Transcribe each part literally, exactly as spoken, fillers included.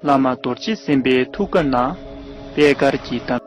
བླ་མ་རྡོ་རྗེ་སེམས་དཔའི་ཐུགས་ཀ་ན་པད་དཀར་གྱི་འདམ།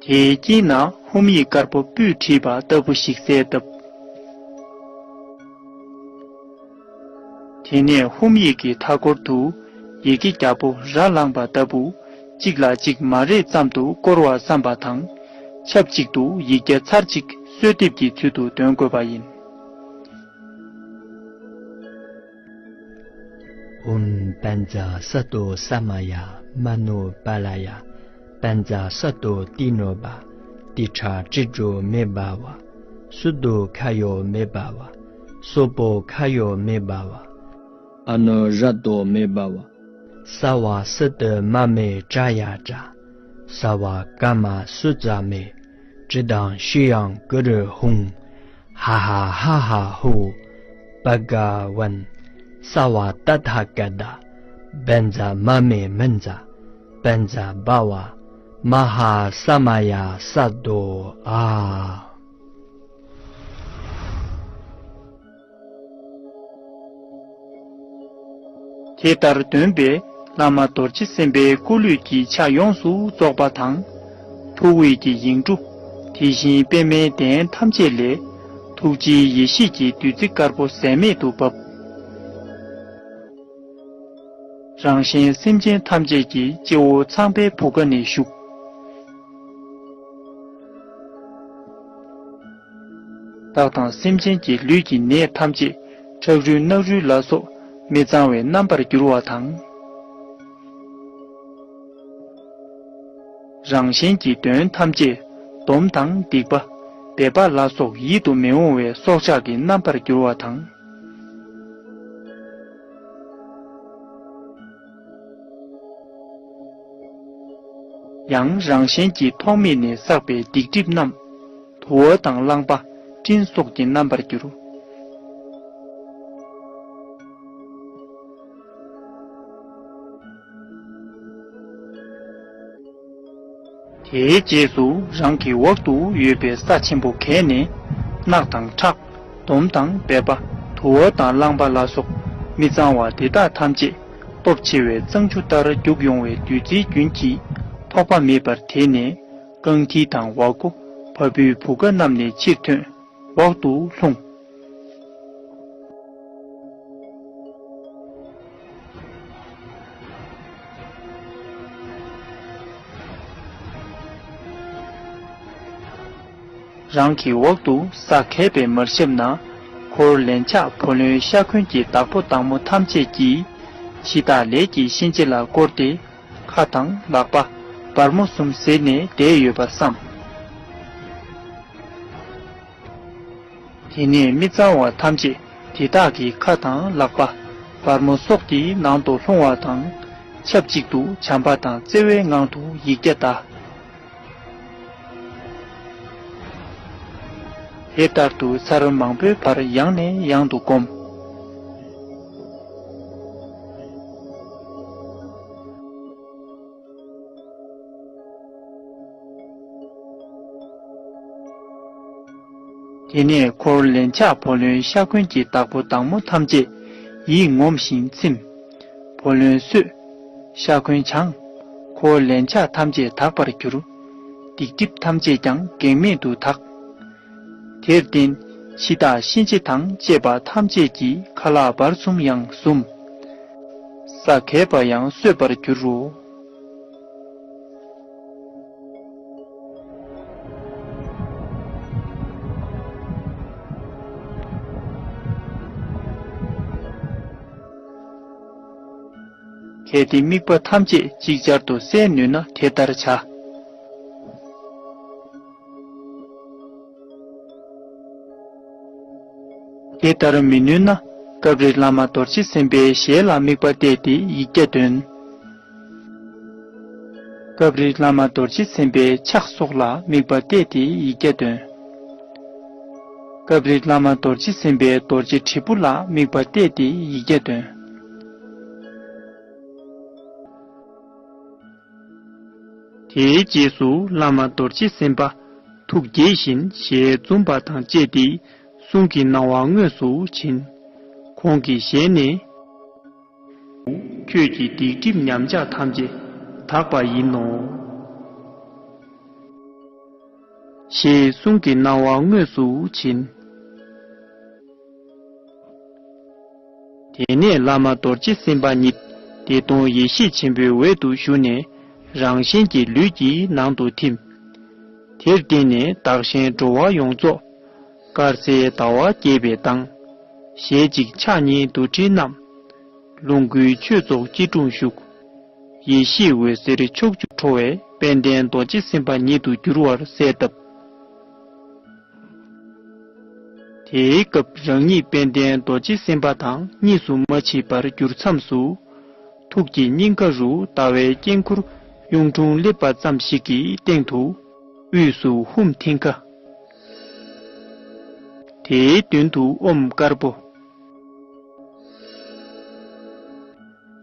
དེའི་དཀྱིལ་ན་ཧཱུྃ་ཡིག་དཀར་པོ་སྤུས་བྲིས་པ་ལྟ་བུ་ཞིག་གསལ་བཏབ། དེ་ནས་ཧཱུྃ་ཡིག་གི་མཐའ་སྐོར་དུ་ཡི་གེ་བརྒྱ་པོ་ར་ལངས་པ་ལྟ་བུ་གཅིག་ལ་གཅིག་མ་རེག་ཙམ་དུ་བསྐོར་བར་བསམ་པ་དང་། ཆབས་ཅིག་ཏུ་ཡིག་བརྒྱ་ཚར་གཅིག་གསོལ་འདེབས་ཀྱི་ཚུལ་དུ་འདོན་དགོས་པ་ཡིན། ཨོཾ་བཛྲ་སཏྭ་ས་མ་ཡ་མ་ནོ་པཱ་ལ་ཡ། བཛྲ་སཏྭ་ཏི་ནོ་པ། ཏི་ཁྲ་ཏྲི་ཏྲོ་མེ་བྷ་ཝ། སུ་དོ་ཁ་ཡོ་མེ་བྷ་ཝ། སོ་པོ་ཁ་ཡོ་མེ་བྷ་ཝ། ཨ་ནུ་ར་དོ་མེ་བྷ་ཝ། སརྦ་སི་ཏུ་མ་མེ་ཏྲ་ཡ་ཏྲ། སརྦ་ཀ་མ་སུ་ཙ་མེ། ཀྲི་དང་ཤི་ཡང་ཀུ་རུ་ཧཱུྃ། ཧ་ཧ་ཧ་ཧ་ཧུ། བྷ་ག་ཝན། སརྦ་ཏ་ཐཱ་ག་ཏ། བཛྲ་མ་མེ་མཉྫ། བཛྲ་བྷ་ཝ་མ་ཧཱ་ས་མ་ཡ་སརྦ་དོ་ཨཱ། དེ་ལྟར་འདོན་པས་བླ་མ་རྡོ་རྗེ་སེམས་དཔའི་སྐུ་ལུས་ཀྱི་ཆ་ཡོངས་སུ་རྫོགས་པ་དང་། ཐུགས་དབུས་ཀྱི་ཡིག་འབྲུ། དེ་བཞིན་པདྨའི་གདན་ཐམས་ཅད་ལས་ཐུགས་རྗེའི་ཡེ་ཤེས་ཀྱི་བདུད་རྩི་དཀར་པོ་ཟད་མེད་དུ་བབས། རང་གཞན་སེམས་ཅན་ཐམས་ཅད་ཀྱི་སྤྱི་བོ་ཚངས་པའི་བུ་ག་ནས་ཞུགས། བདག་དང་སེམས་ཅན་གྱི་ལུས་ཀྱི་ནད་ཐམས་ཅད་ཁྲག་རུལ་རྣག་རུལ་ལ་སོགས་མི་གཙང་བའི་རྣམ་པར་འགྱུར་བ་དང་། རང་གཞན་གྱི་དོན་ཐམས་ཅད་སྡོམ་དང་སྡིག་པ་སྦལ་པ་ལ་སོགས་ཡིད་དུ་མི་འོང་བའི་སྲོག་ཆགས་ཀྱི་རྣམ་པར་འགྱུར་བ་དང་། ཡང་རང་གཞན་གྱི་ཐོག་མེད་ནས་བསགས་པའི་སྡིག་སྒྲིབ་རྣམས་དུ་བ་དང་རླངས་པ་སྤྲིན་སོགས་ཀྱི་རྣམ་པར་འགྱུར། དེའི་རྗེས་སུ་རང་གི་འོག་ཏུ་ཡོད་པའི་ས་ཆེན་པོ་གས་ནས་རྣག་དང་ཁྲག་སྡོམ་དང་སྦལ་པ་དུ་བ་དང་རླངས་པ་ལ་སོགས་མི་གཙང་བ་འདི་དག་ཐམས་ཅད་སྟོབས་ཆེ་བའི་གཙང་ཆུ་ལྟར་རྒྱུག་ཡོང་བའི་བདུད་རྩིའི་རྒྱུན་གྱིས་ཐོགས་པ་མེད་པར་དེད་ནས་རྐང་མཐིལ་དང་འོག་སྒོ་བ་སྤུའི་བུ་ག་རྣམས་ནས་ཕྱིར་ཐོན། འོག་ཏུ་ལྷུང་། རང་གི་འོག་ཏུ་ས་གས་པའི་མར་ཞབས་ན་འཁོར་ལན་ཆགས་བུ་ལོན་ཤ་འཁོན་གྱི་བདག་པོ་བདག་མོ་ཐམས་ཅད་ཀྱིས་འཆི་བདག་ལས་ཀྱི་གཤིན་རྗེ་ལ་བསྐོར་ཏེ་ཁ་དང་ལག་པ་སྦར་མོ་གསུམ་གཟེར་ནས་བསྡད་ཡོད་པར་བསམ། དེ་ནས་མི་གཙང་བ་ཐམས་ཅད་དེ་དག་གི་ཁ་དང་ལག་པ་སྦར་མོ་སོགས་ཀྱི་ནང་དུ་ལྷུང་བ་དང་། ཆབས་ཅིག་ཏུ་བྱམས་པ་དང་བརྩེ་བའི་ངང་དུ་ཡིག་བརྒྱ་བཟླ། དེ་ལྟར་དུ་ཚར་མང་པོའི་བར་ཡང་ནས་ཡང་དུ་བསྒོམ། དེ་ནས་འཁོར་ལན་ཆགས་བུ་ལོན་ཤ་འཁོན་གྱི་བདག་པོ་བདག་མོ་ཐམས་ཅད་ཡིད་ངོམས་ཤིང་ཚིམ། བུ་ལོན་གསོས། ཤ་འཁོན་བྱང་། འཁོར་ལན་ཆགས་ཐམས་ཅད་དག་པར་གྱུར། སྡིག་སྒྲིབ་ཐམས་ཅད་ཀྱང་གེགས་མེད་དུ་དག། དེར་བརྟེན་འཆི་བདག་གཤིན་རྗེ་དང་བཅས་པ་ཐམས་ཅད་ཀྱི་ཁ་ལག་བར་གསུམ་ཡང་ཟུམ། ས་གས་པ་ཡང་གསོས་པར་འགྱུར་རོ། གལ་ཏེ་དམིགས་པ་ཐམས་ཅད་ཅིག་ཅར་དུ་གསལ་ནུས་ན་དེ་ལྟར་བྱ། དེ་ལྟར་མི་ནུས་ན་སྐབས་རེ་བླ་མ་རྡོ་རྗེ་སེམས་དཔའི་ཞལ་ལ་དམིགས་པ་གཏད་དེ་ཡིག་བརྒྱ་འདོན། སྐབས་རེ་བླ་མ་རྡོ་རྗེ་སེམས་དཔའི་ཕྱག་སོགས་ལ་དམིགས་པ་གཏད་དེ་ཡིག་བརྒྱ་འདོན། སྐབས་རེ་བླ་མ་རྡོ་རྗེ་སེམས་དཔའི་རྡོ་རྗེ་དྲིལ་བུ་ལ་དམིགས་པ་གཏད་དེ་ཡིག་བརྒྱ་འདོན། དེའི་རྗེས་སུ་བླ་མ་རྡོ་རྗེ་སེམས་དཔའ་ ཐུགས་དགྱེས་བཞིན་ཞལ་འཛུམ་པ་དང་བཅས་ཏེ་གསུང་གི་སྣང་བ་དངོས་སུ་བྱིན། ཁོང་གི་ཞལ་ནས། ཁྱོད་ཀྱི་སྡིག་སྒྲིབ་ཉམས་ཆག་ཐམས་ཅད་དག་པ་ཡིན་ནོ། ཞེས་གསུང་གི་སྣང་བ་དངོས་སུ་བྱིན། དེ་ནས་བླ་མ་རྡོ་རྗེ་སེམས་དཔའ་ཉིད་བདེ་སྟོང་ཡེ་ཤེས་ཆེན་པོའི་འོད་དུ་ཞུ་ནས་རང་གཞན་གྱི་ལུས་ཀྱི་ནང་དུ་ཐིམ། དེར་བརྟེན་ནས་བདག་གཞན་འགྲོ་བ་ཡོངས་རྫོགས། དཀར་གསལ་ཟླ་བ་རྒྱས་པའི་མདངས། ཞལ་གཅིག་ཕྱག་གཉིས་རྡོར་དྲིལ་བསྣམས། ལོངས་སྐུའི་ཆོས་ཚོགས་སྐྱིལ་ཀྲུང་བཞུགས། ཡེ་ཤེས་འོད་ཟེར་ཕྱོགས་བཅུར་འཕྲོ་བས་དཔལ་ལྡན་རྡོ་རྗེ་སེམས་དཔའ་ཉིད་དུ་འགྱུར་བར་གསལ་བཏབ། དེའི་སྐབས་རང་ཉིད་དཔལ་ལྡན་རྡོ་རྗེ་སེམས་དཔའ་དང་གཉིས་སུ་མ་མཆིས་པར་གྱུར་མཚམས་སུ། ཐུགས་ཀྱི་སྙིང་ག་རུ་ཟླ་བའི་དཀྱིལ་འཁོར་གཡུང་དྲུང་སླེབས་པ་ཙམ་ཞིག་གི་སྟེང་དུ། དབུས་སུ་ཧཱུྃ་མཐིང་ག། དེའི་མདུན་དུ་ཨོཾ་དཀར་པོ།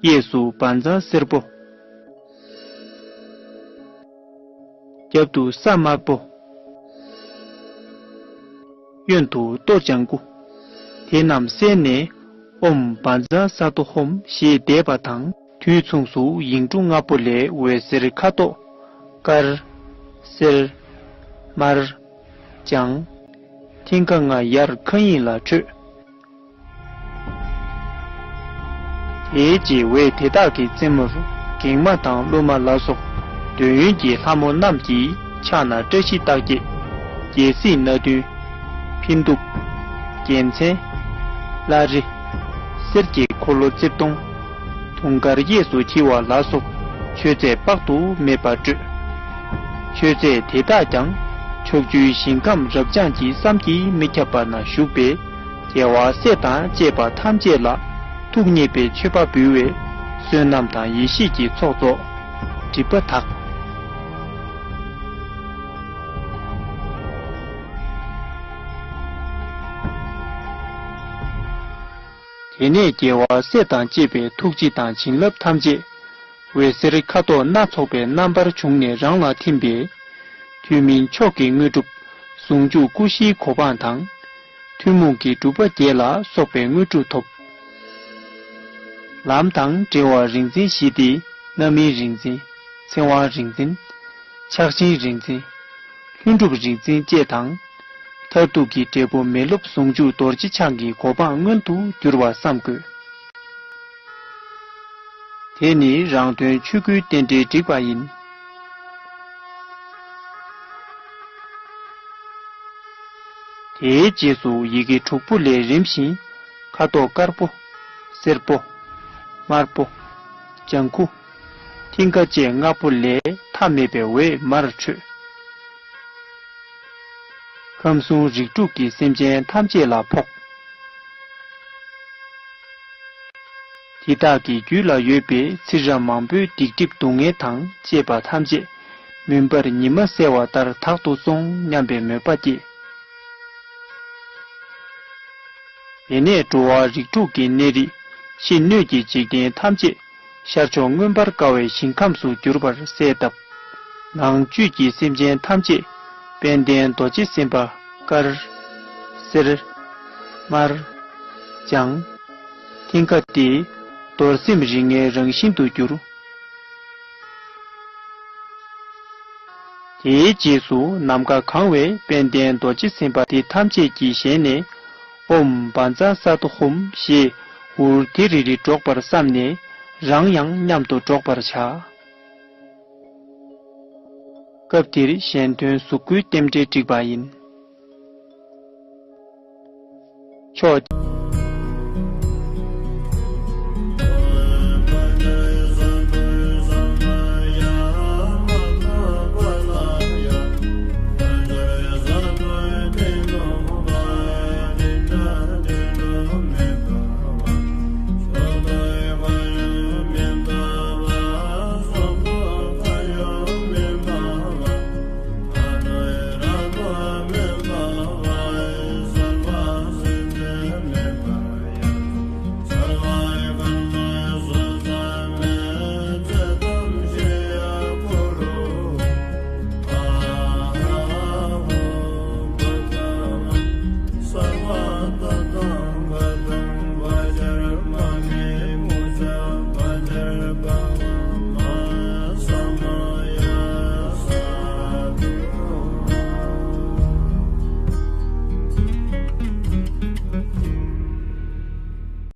གཡས་སུ་བཛྲ་སེར་པོ། རྒྱབ་ཏུ་ས་དམར་པོ། གཡོན་དུ་གཏོར་ལྗང་གུ། དེ་རྣམས་གསལ་ནས་ཨོཾ་བཛྲ་ས་ཏྭ་ཧཱུྃ་ཞེས་བཟླས་པ་དང་། དུས་མཚུངས་སུ་ཡིག་འབྲུ་ལྔ་པོ་ལས་འོད་ཟེར་ཁ་དོག་དཀར། སེར། དམར། ལྗང་། མཐིང་ག་ལྔ་ཡར་མཁའ་དབྱིངས་ལ་འཕྲོས། དེའི་རྗེས་འོད་དེ་དག་གི་རྩེ་མོར་གེགས་མ་དང་ཀླུ་མ་ལ་སོགས་འདོད་ཡོན་གྱི་ལྷ་མོ་རྣམས་ཀྱི་ཕྱག་ན་བཀྲ་ཤིས་རྟགས་བརྒྱད། རྒྱལ་སྲིད་སྣ་བདུན། འཕན་གདུགས། རྒྱལ་མཚན། བླ་རེ། གསེར་གྱི་འཁོར་ལོ་རྩིབས་སྟོང་། དུང་དཀར་གཡས་སུ་འཁྱིལ་བ་ལ་སོགས་མཆོད་རྫས་དཔག་ཏུ་མེད་པ་སྤྲོས། མཆོད་རྫས་དེ་དག་ཀྱང་ཕྱོགས་བཅུའི་ཞིང་ཁམས་རབ་འབྱམས་ཀྱི་བསམ་གྱིས་མི་ཁྱབ་པ་ན་བཞུགས་པའི་རྒྱལ་བ་སྲས་དང་བཅས་པ་ཐམས་ཅད་ལ་ཐུགས་མཉེས་པའི་མཆོད་པ་འབུལ་བས་བསོད་ནམས་དང་ཡེ་ཤེས་ཀྱི་ཚོགས་རྫོགས། སྒྲིབ་པ་དག། དེ་ནས་རྒྱལ་བ་སྲས་དང་བཅས་པའི་ཐུགས་རྗེ་དང་བྱིན་རླབས་ཐམས་ཅད་འོད་ཟེར་ཁ་དོག་སྣ་ཚོགས་པའི་རྣམ་པར་བྱུང་ནས་རང་ལ་ཐིམ་པས། ཐུན་མིན་མཆོག་གི་དངོས་གྲུབ་ཟུང་འཇུག་སྐུ་བཞིའི་གོ་འཕང་དང་། ཐུན་མོང་གི་སྒྲུབ་པ་བརྒྱད་ལ་སོགས་པའི་དངོས་གྲུབ་ཐོབ། ལམ་དང་འབྲེལ་བ་རིག་འཛིན་བཞི་སྟེ་རྣམ་སྨིན་རིག་འཛིན། ཚེ་དབང་རིག་འཛིན། ཕྱག་ཆེན་རིག་འཛིན། ལྷུན་གྲུབ་རིག་འཛིན་བཅས་དང་། མཐར་ཐུག་གི་འབྲས་བུ་མི་སློབ་ཟུང་འཇུག་རྡོ་རྗེ་འཆང་གི་གོ་འཕང་མངོན་དུ་འགྱུར་བར་བསམ་དགོས། དེ་ནི་རང་དོན་ཆོས་སྐུའི་རྟེན་འབྲེལ་བསྒྲིགས་པ་ཡིན། དེའི་རྗེས་སུ་ཡི་གེ་དྲུག་པོ་ལས་རིམ་བཞིན་ཁ་དོག་དཀར་པོ། སེར་པོ། དམར་པོ། ལྗང་ཁུ། མཐིང་ག་བཅས་ལྔ་པོ་ལས་མཐའ་མེད་པའི་འོད་མར་འཕྲོས། ཁམས་གསུམ་རིགས་དྲུག་གི་སེམས་ཅན་ཐམས་ཅད་ལ་ཕོག། དེ་དག་གི་རྒྱུད་ལ་ཡོད་པའི་ཚེ་རབས་མང་པོའི་སྡིག་སྒྲིབ་སྡུག་བསྔལ་དང་བཅས་པ་ཐམས་ཅད་མུན་པར་ཉི་མ་གསལ་བ་ལྟར་དག་ཏུ་སོང་སྙམ་པའི་མོས་པ་སྐྱེས། དེ་ནས་འགྲོ་བ་རིགས་དྲུག་གི་གནས་རིས་ཕྱི་སྣོད་ཀྱི་འཇིག་རྟེན་ཐམས་ཅད་ཤར་ཕྱོགས་མངོན་པར་དགའ་བའི་ཞིང་ཁམས་སུ་གྱུར་པར་གསལ་བཏབ། ནང་བཅུད་ཀྱི་སེམས་ཅན་ཐམས་ཅད་དཔལ་ལྡན་རྡོ་རྗེ་སེམས་དཔའ་དཀར། སེར། དམར། ལྗང་། མཐིང་ག་སྟེ་རྡོར་སེམས་རིགས་ལྔའི་རང་བཞིན་དུ་གྱུར། དེའི་རྗེས་སུ་ནམ་མཁའ་གང་བའི་དཔལ་ལྡན་རྡོ་རྗེ་སེམས་དཔའ་དེ་ཐམས་ཅད་ཀྱི་ཞལ་ནས་ཨོཾ་བཛྲ་ས་ཏྭ་ཧཱུྃ་ཞེས་འུར་དི་རི་རི་སྒྲོག་པར་བསམས་ནས་རང་ཡང་མཉམ་དུ་སྒྲོག་པར་བྱ། སྐབས་འདིར་གཞན་དོན་གཟུགས་སྐུའི་རྟེན་འབྲེལ་བསྒྲིགས་པ་ཡིན། མཆོག